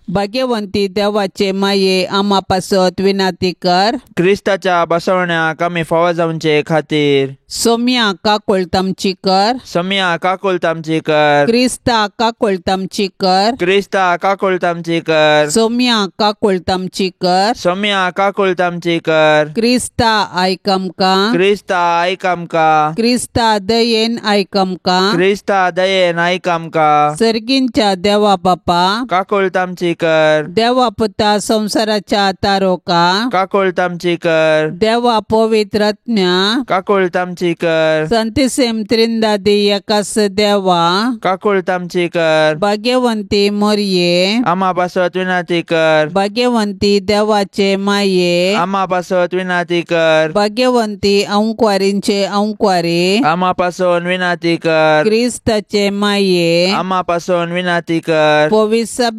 भाग्यवंती देवाचे माये आमा पासत विनाती कर. क्रिस्ताच्या बसवण्याक आमी फावो जावचे खातीर सोम्या काकुळट आमची कर. सोम्या काकुळट आमची कर. क्रिस्ता काकुळट आमची कर. क्रिस्ता काकुळट आमची कर. सोम्या काकुळट आमची कर. सोम्या काकुळट आमची कर. क्रिस्ता आयक आमकां. क्रिस्ता आयक आमकां. क्रिस्ता दयेन आयक आमकां. क्रिस्ता दयेन आयक आमकां. सर्गींच्या देवा बापा काकुळट आमची कर. देवा पुता संवसाराच्या तारोका काकुळट आमची कर. देवा पवित्र आत्म्या काकुळट आमची कर. संतिसेम त्रिंदादी एकास देवा काकुळट आमची कर. भाग्यवंती मोरये आमा पासत विनाती कर. भाग्यवंती देवाचे माये आमा पासत विनाती कर. भाग्यवंती अंकवारींचे अंकवारी आमा पासून विनाती कर. क्रिस्ताचे माये आमा पासून विनाती कर. पवित्र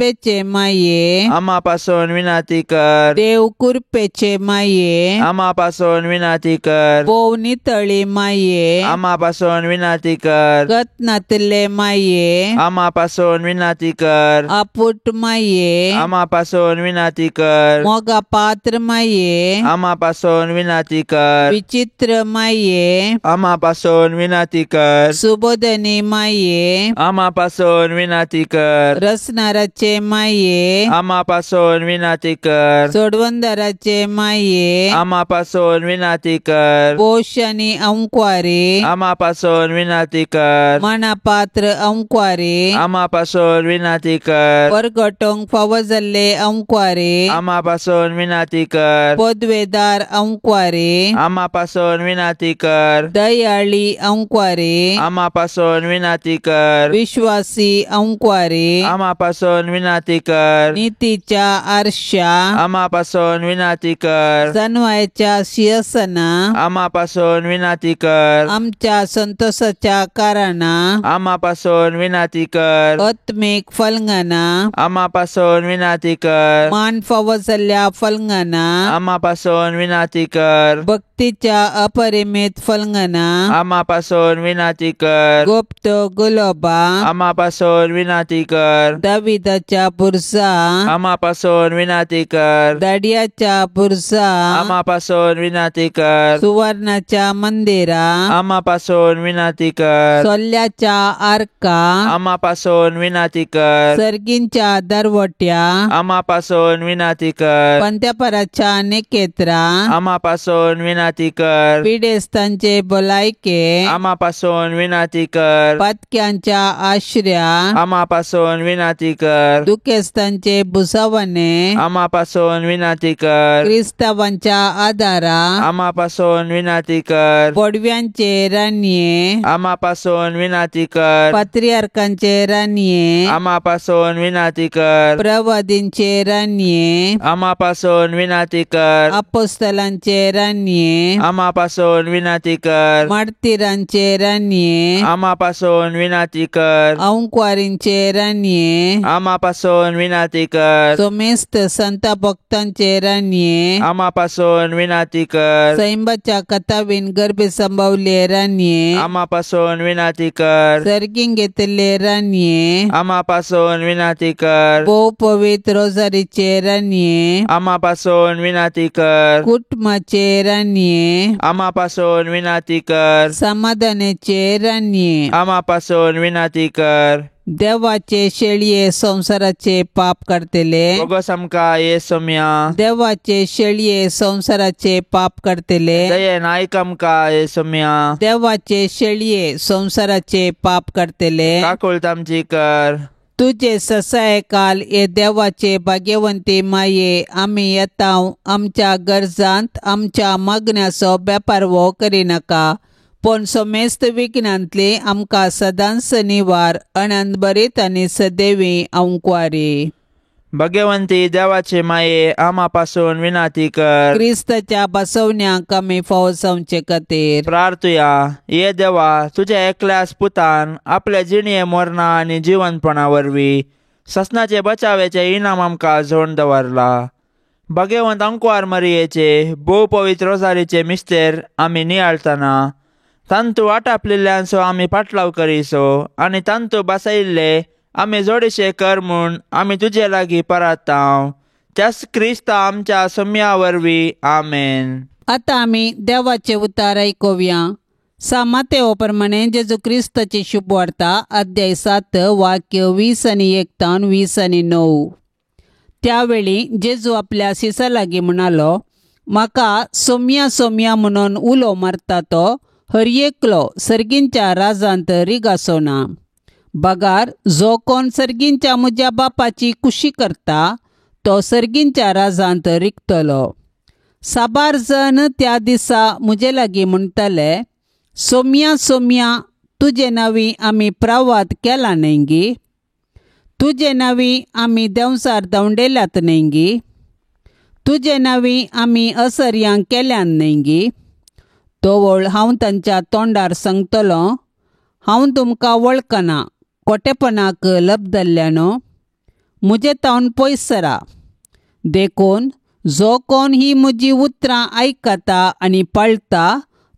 माये आमा पासून विनाती कर. देव कृपेचे माये आमा पासून विनाती कर. भोव नितळी माये आमा पासून विनाती कर. गत नातिल्ले माये आमा पासून विनाती कर. आपुट माये आमा पासून विनाती कर. मोगा पात्र माये आमा पासून विनाती कर. विचित्र माये आमा पासून विनाती कर. सुबोधनी माये आमा पासून विनाती कर. रसनाराचे माये आमा पासून विनाती कर. सोडवंदराचे माये आमा पासून विनाती कर. पोश आनी अंकवारी आमा पासून विनाती कर. मनापात्र अंकवारी आमा पासून विनाती कर. परगटोंक फावो जाल्ले अंकवारी आमा पासून विनाती कर. पदवेदार अंकवारी आमा पासून विनाती कर. दयाळी अंकवारी आमा पासून विनाती कर. विश्वासी अंकवारी आमा पासून विनाती कर. नीतीच्या आरशा आमा पासून विनाती कर. जनवायच्या शिरसना आमा पासून विनाती कर. आमच्या संतोषाच्या कारणा आमा पासून विनाती कर. आत्मीक फलंगना आमा पासून विनाती कर. मान फावो जाल्ल्या फलंगना आमा पासून विनाती कर. भक्तीच्या अपरिमित फलंगना आमा पासून विनाती कर. गुप्त गुलोबा आमा पासून विनाती कर. दाविदाच्या बुरसा आमा पासून विनाती कर. दाडियाच्या बुरसा आमा पासून विनाती कर. सुवर्णाच्या मंदिरा आमा पासून विनाती कर. सोल्ल्याच्या आर्का आमा पासून विनाती कर. सर्गींच्या दरवट्या आमा पासून विनाती कर. पंत्यापराच्या निकेत्रा आमा पासून विनाती कर. पिडेस्तांचे भलायके आमा पासून विनाती कर. पातक्यांच्या आश्र्या आमा पासून विनाती कर. दुखेस्तांचे भुसावणे आमा पासून विनाती कर. क्रिस्तावांच्या आदारा आमा पासून विनाती कर. पडव्यांचे रानये आमा पासून विनाती कर. पात्रियार्कांचे रानये आमा पासून विनाती कर. प्रवादींचे रानये आमा पासून विनाती कर. अपोस्तलांचे रानये आमा पासून विनाती कर. मार्तीरांचे रानये आमा पासून विनाती कर. अंकवारींचे रानये आमा पासून विनाती कर. सोमेस्त संत भक्तांचे रानये आमा पासून विनाती कर. सैंबाच्या कथावीन गर्भे संभवले रानये आमा पासून विनाती कर. सर्गीं घेतिल्ले रानये आमा पासून विनाती कर. भोव पवित्र रोजारीचे रानये आमा पासून विनाती कर. कुटुंबाचे रानये आमा पासून विनाती कर. समाधानाचे रानये आमा पासून विनाती कर. देवाचे शेळये संवसाराचे पाप करतले बोगस आमकां ये सोम्या. देवाचे शेळये संवसाराचे पाप करतले दयेन आयक आमकां ये सोम्या. देवाचे शेळये संवसाराचे पाप करतले काकुळट आमची कर. तुजे ससाय काल हे देवाचे भाग्यवंती माये आमी येता आमच्या गरजांत आमच्या मागण्याचो बेपारवो करिनाका पूण समेस्त विघ्नांतली आमकां सदांच निवार अनंतभरीत आनी सदैवी अंकवारी. भगवंती देवाचे माये आमा पासून विनाती कर. क्रिस्ताच्या बसवण्याक आमी फावो जावचे खातीर प्रार्थुया. ये देवा, तुझ्या एकल्याच पुतान आपल्या जिणये मरणा आनी जिवनपणा वरवीं ससनाचे बचावेचे इनाम आमकां झोण दवरला. भगेवंत अंकवार मरियेचे भोव पवित्र रोजारीचे मिस्तेर आमी नियाळतना तांतू आटापलेल्यांचो आमी पाटलाव करीसो आनी तांतू बसयल्ले आमी जोडीशे कर म्हूण आमी तुजे लागीं परतांव त्याच क्रिस्ता आमच्या सम्या वरवीं आमेन. आतां आमी देवाचे उतार आयकुया. सा मातेव प्रमाणे जेजू क्रिस्ताची शुभवार्ता अध्याय 7 वाक्य 20 आनी 1 तावन 20 आनी 9. त्यावेळी जेजू आपल्या शिसा लागीं म्हणालो, म्हाका सोम्या सोम्या म्हणून उलो मारता तो हर एकलो सर्गींच्या राजांत रिगासो ना, बगार जो कोण सर्गींच्या म्हज्या बापाची कुशी करता तो सर्गींच्या राजांत रिगतलो. साबार जण त्या दिसा म्हजे लागीं म्हणटले, सोम्या सोम्या तुजे नांवी आमी प्रवाद केला न्हय गी, तुजे नांवी आमी देंवचार धांवडेल्यात न्हय गी, तुजे नांवी आमी असर्यां केल्यान न्हय गी. तोवळ हांव तांच्या तोंडार सांगतलो, हांव तुमकां वळखना, कोटेपणाक लबदल्ल्यानो, म्हजे तावन पयस सरा. देखून जो कोण ही म्हजी उतरां आयकता आनी पाळटा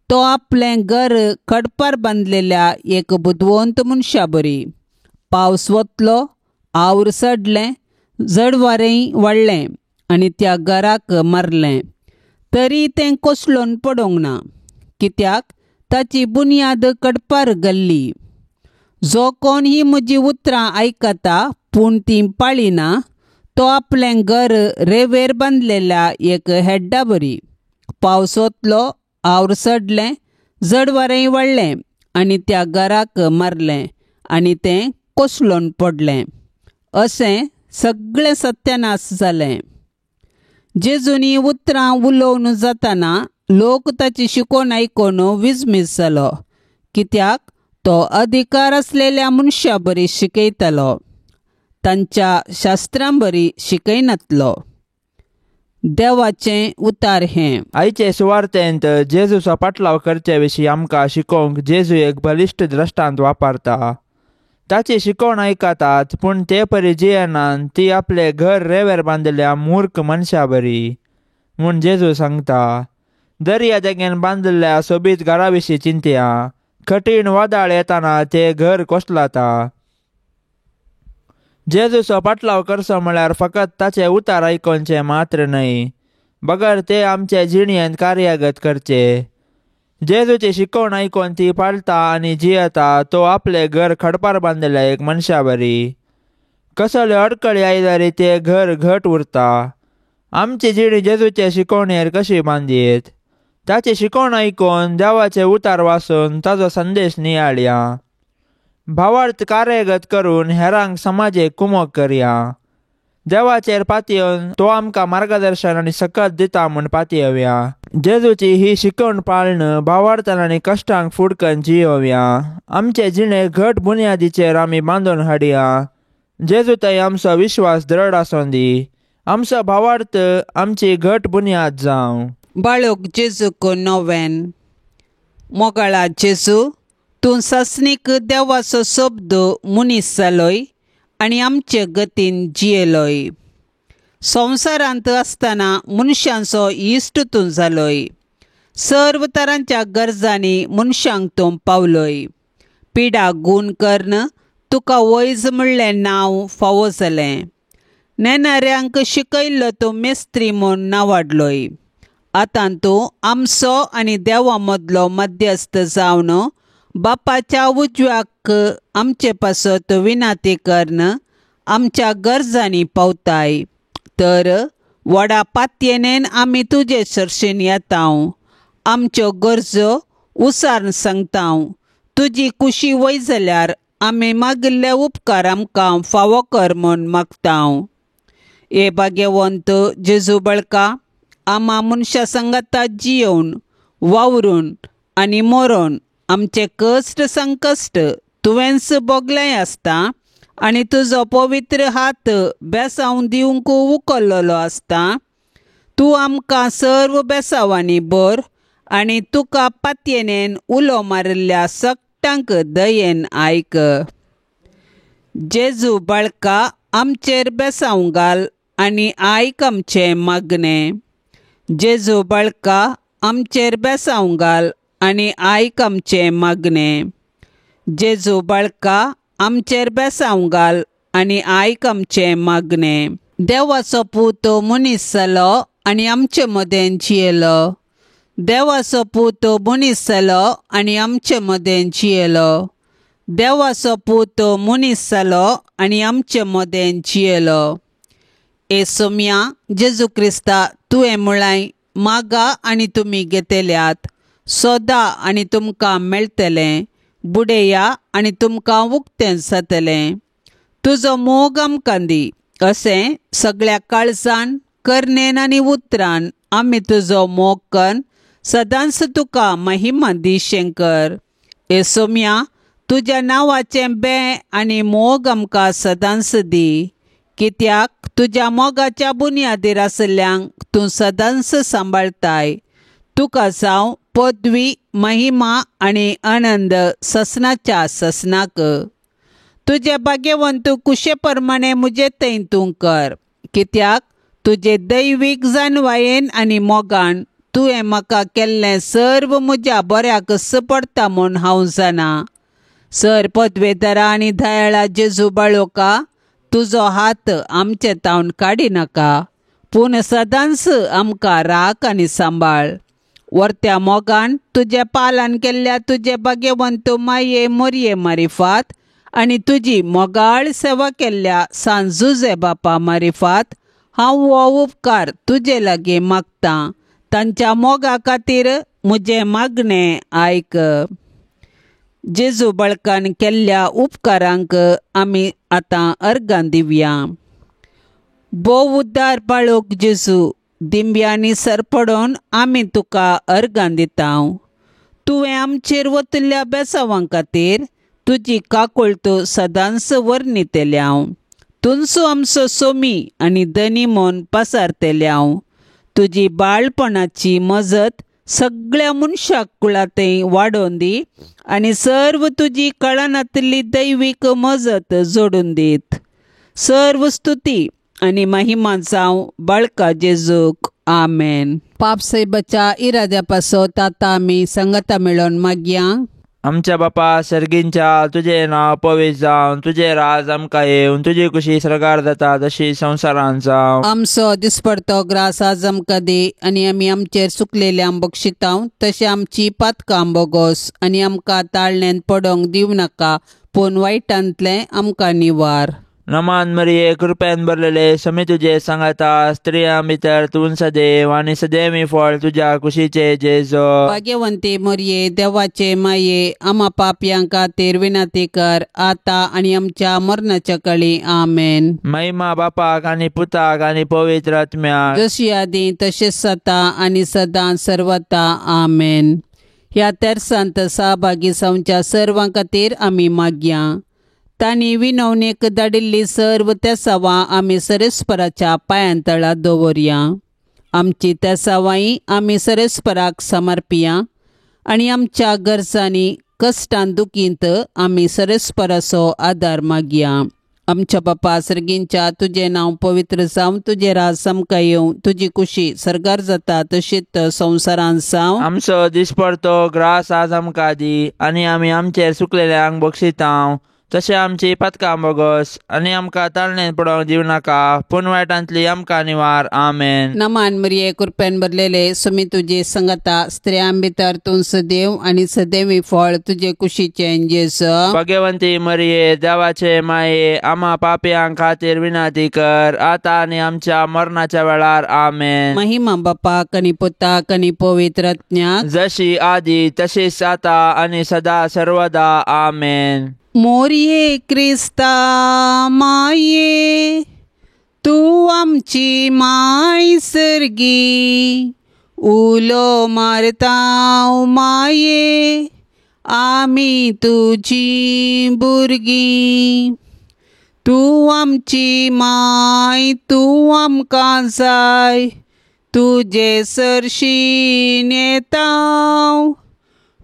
तो आपलें घर खडपार बांदलेल्या एक बुदवंत मनशा बरी. पावस वतलो, आवर सडलें, जडवारें वाडलें आनी त्या घराक मारलें, तरी तें कोसळून पडूंक ना, कित्याक ताची बुन्याद कडपार गल्ली. जो कोण ही म्हजी उतरां आयकता पूण तीं पाळिना तो आपलें घर रेवेर बांदलेल्या एक हेड्डा बरी. पावस वतलो, आवर सडलें, जडवारें वाडलें आनी त्या घराक मारलें आनी तें कोसळून पडलें. अशें सगळें सत्यानाश जालें. जेजूनी उतरां उलोवन जाताना लोक ताची शिकोवन आयकून विजमीज जालो, कित्याक तो अधिकार आसलेल्या मनशा बरी शिकयतालो, तांच्या शास्त्रां बरी शिकयनातलो. देवाचें उतार हें. आयचे सुवार्तेंत जेजूचो पाटलाव करचे विशीं आमकां शिकोवंक जेजू एक बलिश्ट दृश्टांत वापरता. ताची शिकवण आयकतात पूण ते परी जियेनान ती आपले घर रेवेर बांदिल्ल्या मूर्ख मनशा बरी म्हूण जेजू सांगता. दर्या देगेन बांदिल्ल्या सोबीत घरा विशीं चिंतया, कठीण वादळ येताना ते घर कोसलाता. जेजूचो पाटलाव करचो म्हळ्यार फकत ताचे उतार आयकोवचें मात्र न्हय, बगर ते आमचे जिणेंत कार्यगत करचे. जेजूची शिकवण आयकून ती पाळटा आनी जियेता तो आपलें घर खडपार बांदिल्ल्या एक मनशा बरी. कसल्यो अडकळी आयल्यार ते घर घट उरता. आमची जिणी जेजूचे शिकवणेर कशी बांदयेत? ताची शिकवण आयकून देवाचे उतार वाचून ताजो संदेश नियाळया, भावार्थ कार्यगत करून हेरांक समाजेक कुमक करया. देवाचेर पातयेवन तो आमकां मार्गदर्शन आनी सकत दिता म्हूण पातयेवया. जेजूची ही शिकवण पाळन भावार्थान आनी कश्टांक फुडकन जियोवया. आमचे जिणे घट बुन्यादीचेर आमी बांदून हाडया. जेजू थंय आमचो विश्वास दृढ आसूं दी. आमचो भावार्थ आमची घट बुन्याद जावं. बाळोक जेजूक नोवेन. मोगाळा जेजू, तूं सासणीक देवाचो शब्द मनीस जालोय आनी आमचे गतीन जियेलोय. संवसारांत आसतना मनशांचो इश्ट तूं जालोय. सर्व तरांच्या गरजांनी मनशांक तूं पावलोय. पिडा गूण कर्ण तुका वैज म्हणलें नांव फावो जालें. नेणाऱ्यांक शिकयल्लो तूं मेस्त्री म्हूण नावाडलोय. आतां तूं आमचो आनी देवा मदलो मध्यस्थ जावन बापाच्या उजव्याक आमचे पासत विनाती कर्ण आमच्या गरजांनी पावताय. तर व्हडा पातयेनेन आमी तुजे सरशीन येतांव, आमच्यो गरजो उसार सांगतांव. तुजी कुशी वय जाल्यार आमी मागिल्ले उपकार आमकां फावो कर म्हूण मागतांव. हे भाग्यवंत जेजू बळका, आमा मनशा सांगाता जियोवन वावरून आनी मरोन आमचे कश्ट संकश्ट तुवेंच भोगलें आसता आनी तुजो पवित्र हात बेसांव दिवंक उखल्लेलो आसता. तूं आमकां सर्व बेसांवांनी भर आनी तुका पातयेनेन उलो मारिल्ल्या सगटांक दयेन आयक. जेजू बाळका आमचेर बेसांव घाल. आनी आयक आमचें मागणें. जेजू बाळका आमचेर बेसांव घाल आनी आयक आमचें मागणें. जेजू बाळका आमचेर बेसांव घाल आनी आयक आमचें मागणें. देवाचो पूत मनीस जालो आनी आमचे मदें जियेलो. देवाचो पूत मनीस जालो आनी आमचे मदें जियेलो. देवाचो पूत मनीस जालो आनी आमचे मदें जियेलो. ए सोम्या जेजू क्रिस्ता, तुवें म्हळां मागा आनी तुमी घेतल्यात, सोदा आनी तुमकां मेळटलें, बुडया आनी तुमकां उक्तें जातलें. तुजो मोग आमकां दी अशें सगळ्या काळजान, करणेन आनी उतरान आमी तुजो मोग करून सदांच तुका महिमा दी शंकर. ए सोम्या, तुज्या नांवाचें बें आनी मोग आमकां सदांच दी, कित्याक तुज्या मोगाच्या बुन्यादीर आशिल्ल्यांक तूं सदांच सांबाळताय. तुका जावं पदवी, महिमा आनी आनंद ससनाच्या ससनाक. तुजे भाग्यवंत कुशे प्रमाणे म्हजे थंय तूं कर, कित्याक तुजे दैवीक जानवायेन आनी मोगान तुवें म्हाका केल्लें सर्व म्हज्या बऱ्याक पडटा म्हूण हांव जाणा. सर पदवेदारा आनी दयाळा जेजू बाळोका, तुजो हात आमचे तावन काडिनाका, पूण सदांच आमकां राख आनी सांबाळ. वर्त्या मोगान तुजें पालन केल्ल्या तुजे भाग्यवंत माये मोरये मारिफात आनी तुजी मोगाळ सेवा केल्ल्या सांत जुझे बापा मारिफात हांव हो उपकार तुजे लागीं मागतां. तांच्या मोगा खातीर म्हजें मागणें आयक. जेजू बाळकान केल्ल्या उपकारांक आमी आतां अर्गां दिवया. भोव उद्दार बाळोक जेजू, दिंब्यांनी सरपडोवन आमी तुका अर्गां दिता. तुवें आमचेर वतिल्ल्या बेसांवां खातीर तुजी काकुळट सदांच वर्णितल्या. तुंचो आमचो सोमी आनी धनी म्हूण पसारतल्या. तुजी बाळपणाची मजत सगळ्या मनशाक कुळांतय वाडोवन दी आनी सर्व तुजी कळनातिल्ली दैवीक मजत जोडून दीत. सर्व स्तुती आनी महिमा जावं बाळका जेजूक. आमेन. पाप साहेबाच्या इराद्या पासत आतां आमी संगता मेळोवन मागया. आमच्या बापा सर्गींच्या, तुजें नांव पवित्र जावं, तुजें राज आमकां येवन, तुजी कुशी सर्गार जाता तशी संवसारान जावं. आमचो दिसपडतो ग्रास आज आमकां दी आनी आमी आमचेर चुकलेल्यांक बक्षितांव तशें आमची पातकां बोगोस आनी आमकां ताळण्यान पडोवंक दिवं नाका, पूण वायटांतलें आमकां निवार. नमान मरिये, कृपेन भरलेले, समी तुजे सांगाता, स्त्रियां भितर तूं सदैव आनी सदैवी फळ तुज्या कुशीचे जेजो. भाग्यवंती मरिये, देवाचे माये, आमा पापयां खातीर विनंती कर आतां आनी आमच्या मरणाच्या काळी. आमेन. महिमा बापाक आनी पुताक आनी पवित्र आत्म्याक, जशी आदी तशेंच आतां आनी सदां सर्वता. आमेन. ह्या तेरसांत सहभागी जावच्या सर्वां खातीर आमी मागया. तांणी विनवणेक धाडिल्ली सर्व तेसावां आमी सरेस्पराच्या पांयांतळा दवरया. आमची तेसावांय आमी सरेस्पराक समर्पिया आनी आमच्या गरजांनी कश्टान दुखींत आमी सरेस्पराचो आदार मागया. आमच्या बापा सर्गींच्या, तुजें नांव पवित्र जावं, तुजें राज आमकां येवं, तुजी कुशी सर्गार जाता तशीच संवसारान जावं. आमचो दिसपडतो ग्रास आज आमकां दी आनी आमी आमचेर चुकलेल्यांक बक्षितांव तशें आमची पातकां बोगस आनी आमकां ताळणेन पडोवंक दिवं नाका, पूण वायटांतली आमकां निवार. आमेन. नमान मरिये, कृपेन भरलेले, सुमी तुजे संगता, स्त्रियां भितर तूं सदैव आनी सदैवी फळ तुजे कुशीचें जेजू. भाग्यवंती मरिये, देवाचे माये, आमा पापयां खातीर विनंती कर आतां आनी आमच्या मरणाच्या वेळार. आमेन. महिमा बापाक आनी पुताक आनी पवित्र आत्म्याक, जशी आदी तशीच आतां आनी सदा सर्वदा. आमेन. मोरये क्रिस्ता माये, तूं आमची माय सर्गी, उलो मारता माये, आमी तुजी भुरगीं. तूं आमची माय, तूं आमकां जाय, तुजे सरशीं येता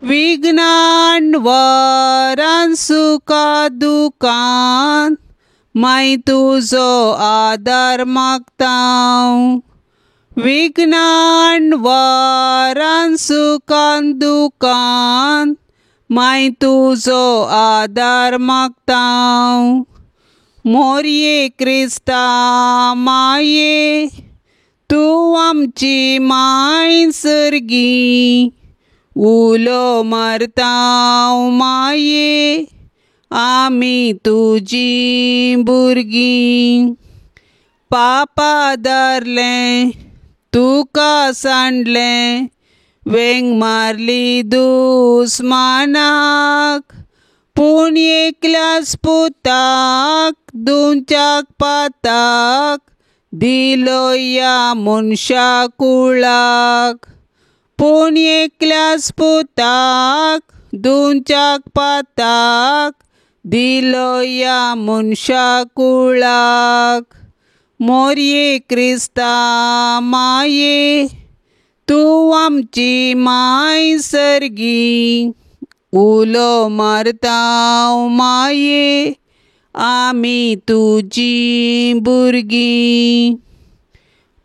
विघ्नान वरान सुखा दुखान माय तुजो आदार मागता. विघ्नान वारान सुखान दुखान माय तुजो आदार मागता. मोरये क्रिस्ता माये तूं आमची माय सर्गी, उलो मारता माये आमी तुजी भुरगीं. पापा धरलें तुका सांडलें, वेंग मारली दुस्मानाक, पूण एकल्याच पुताक दिवच्याक पाताक दिलो ह्या मनशा कुळाक. पूण एकल्याच पुताक दिवच्याक पाताक दिलो ह्या मनशा कुळाक. मोरये क्रिस्ता माये तूं आमची माय सर्गी, उलो मारता माये आमी तुजी भुरगीं.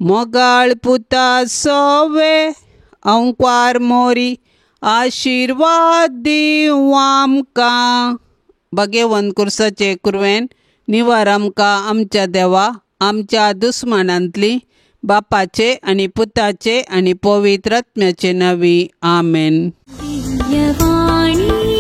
मोगाळ पुता सोवे अंकवार मोरी आशिर्वाद दिवं आमकां. भगेवन कुर्साचे कुरवेन निवार आमकां आमच्या देवा आमच्या दुस्मानांतली, बापाचे आनी पुताचे आनी पवित्र आत्म्याचे नांवी. आमेन. दिव्यवाणी.